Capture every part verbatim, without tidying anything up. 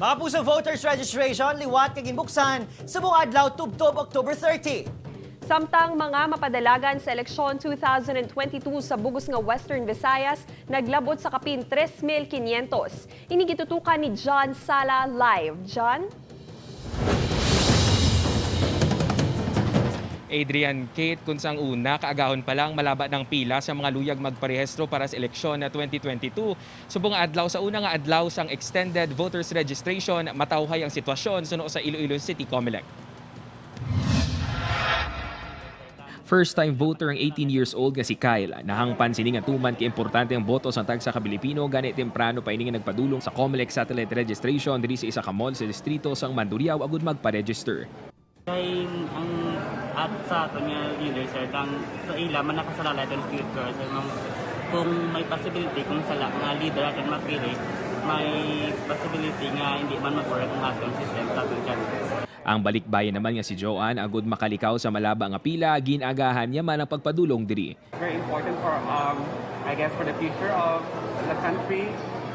Tapos sa voters registration, liwat kag ginbuksan subong adlaw tubtob October thirty. Samtang mga mapadalagan sa eleksyon two thousand twenty-two sa bug-os nga Western Visayas naglab-ot sa kapin tres mil quinientos. Ini gitutukan ni John Sala live. John? Adrian, Kate, kun sang una, kaagahon pa lang, malaba ng pila sa mga luyag magparehistro para sa eleksyon na twenty twenty-two. Subong nga adlaw sa una nga adlaw sang extended voters registration, matawhay ang sitwasyon suno sa Iloilo City Comelec. First-time voter ang eighteen years old nga si Kyle. Nahangpan sini nga tuman kay importante ang boto sang tagsa ka Pilipino, gani temprano pa ini nga nagpadulong sa Comelec satellite registration diri sa isa ka mall sa distrito sang Mandurriao agud magpa-register. Kay ang at sa aton nga leader, sir, kang sa ila man nakasalalay aton street girl, sir, ma'am, kung may possibility, kung sala nga leader aton mapili, may possibility nga hindi man mag-work ang aton system sa aton kanila. Ang balikbayan naman nga si Joanne, agud makalikaw sa malaba nga pila, gin-agahan niya man ang pagpadulong diri. Very important for, um, I guess, for the future of the country.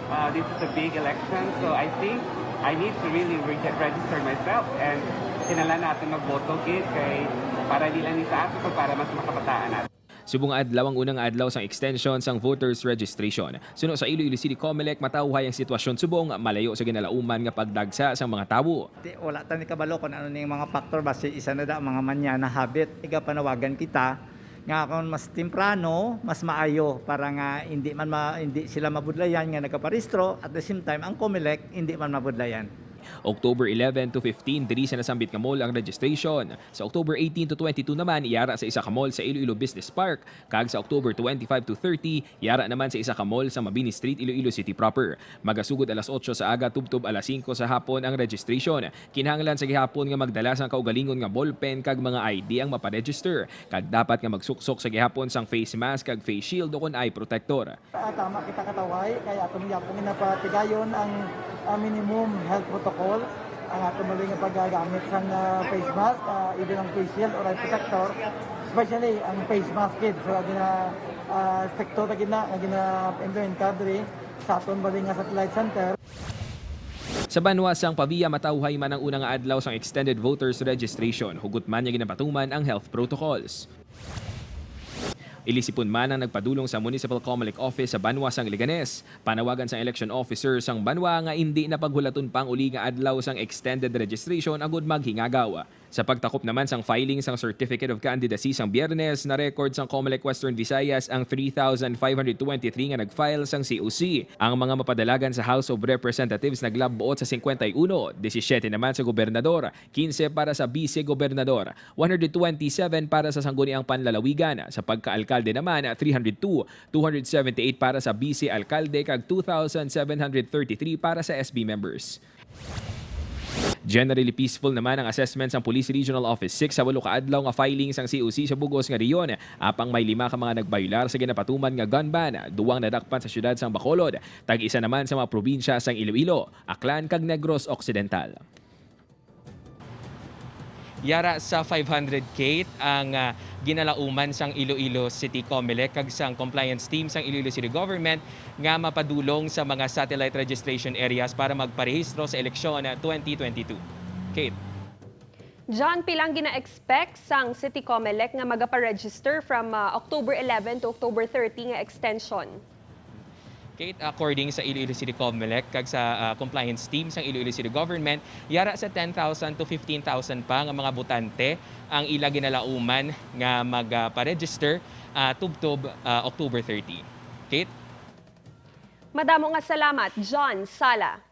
Uh, this is a big election, so I think I need to really re-, register myself and kinahanglan natin magboto gid kay para di lang ni sa ato, kag para mas makabataan natin. Subong nga adlaw ang unang adlaw sang extension sang voters registration. Suno sa Iloilo City Comelec, matawhay ang sitwasyon subong malayo sa ginalauman nga pagdagsa sang mga tawo. Di, wala ta ni kabalo kung ano ning mga factor, basi isa na da mga manyana habit. Igapanawagan kita nga kung mas temprano, mas maayo para nga hindi man ma-, hindi sila mabudlayan nga nagaparehistro, at the same time, ang Comelec hindi man mabudlayan. October eleven to fifteen, diri sa nasambit nga mall ang registration. Sa October eighteen to twenty-two naman, yara sa isa ka mall sa Iloilo Business Park, kag sa October twenty-five to thirty, yara naman sa isa ka mall sa Mabini Street, Iloilo City proper. Magasugod alas otso sa aga tubtob alas singko sa hapon ang registration. Kinahanglan sa gihapon nga magdala sang kaugalingon nga ballpen kag mga I D ang maparegister, kag dapat nga magsuksok sa gihapon sang face mask kag face shield ukon eye protector. Ah, tama kita katawhay, kay ato man gyapon ginapatigayon ang, ah, minimum health protocol, ang ato man nga paggamit sang, ah, face mask, ah, even ang face shield or eye protector, especially ang face mask gid. So, gina-, ah, stricto ta gid na nga gina-implementa diri sa aton bali nga satellite center. Sa banwa sang Pavia, matawhay man ang una nga adlaw sang extended voters registration, hugot man nga ginapatuman ang health protocols. Ilisipon man ang nagpadulong sa Municipal Comelec Office sa banwa sang Leganes. Panawagan sang election officer sang banwa nga indi na paghulaton pa ang uli nga adlaw sang extended registration agud maghingagaw. Sa pagtakop naman sang filing sang Certificate of Candidacy sang Biyernes, na-record sang Comelec Western Visayas ang three thousand five hundred twenty-three nga nag-file sang C O C. Ang mga mapadalagan sa House of Representatives naglab-ot sa singkwenta y uno, disisiete naman sa gobernador, kinse para sa bise-gobernador, one hundred twenty-seven para sa Sangguniang Panlalawigan, sa pagkaalkalde naman, three hundred two, two hundred seventy-eight para sa bise-alkalde, kag two thousand seven hundred thirty-three para sa S B members. Generally peaceful naman ang assessment sang Police Regional Office six sa walo ka adlaw nga filing sang C O C sa bug-os nga rehiyon, apang may lima ka mga nagbayular sa ginapatuman nga gun ban, duwang nadakpan sa siyudad sang Bacolod, tag-isa naman sa mga probinsya sang Iloilo, Aklan, kag Negros Occidental. Yara sa five hundred, Kate, ang, ah, ginalauman sang Iloilo City Comelec kag sang compliance team sang Iloilo City Government nga mapadulong sa mga satellite registration areas para magparehistro sa eleksyon, ah, twenty twenty-two. Kate. John, pila ang gina-expect sang City Comelec nga magaparegister from, ah, October eleven to October thirty nga extension? Kate, according sa Iloilo City Comelec kag sa, ah, compliance team sang Iloilo City Government, yara sa ten thousand to fifteen thousand pa nga mga botante ang ila ginalauman nga mag, ah, pa-register, ah, tubtob, ah, October thirty. Kate? Madamo nga salamat, John Sala.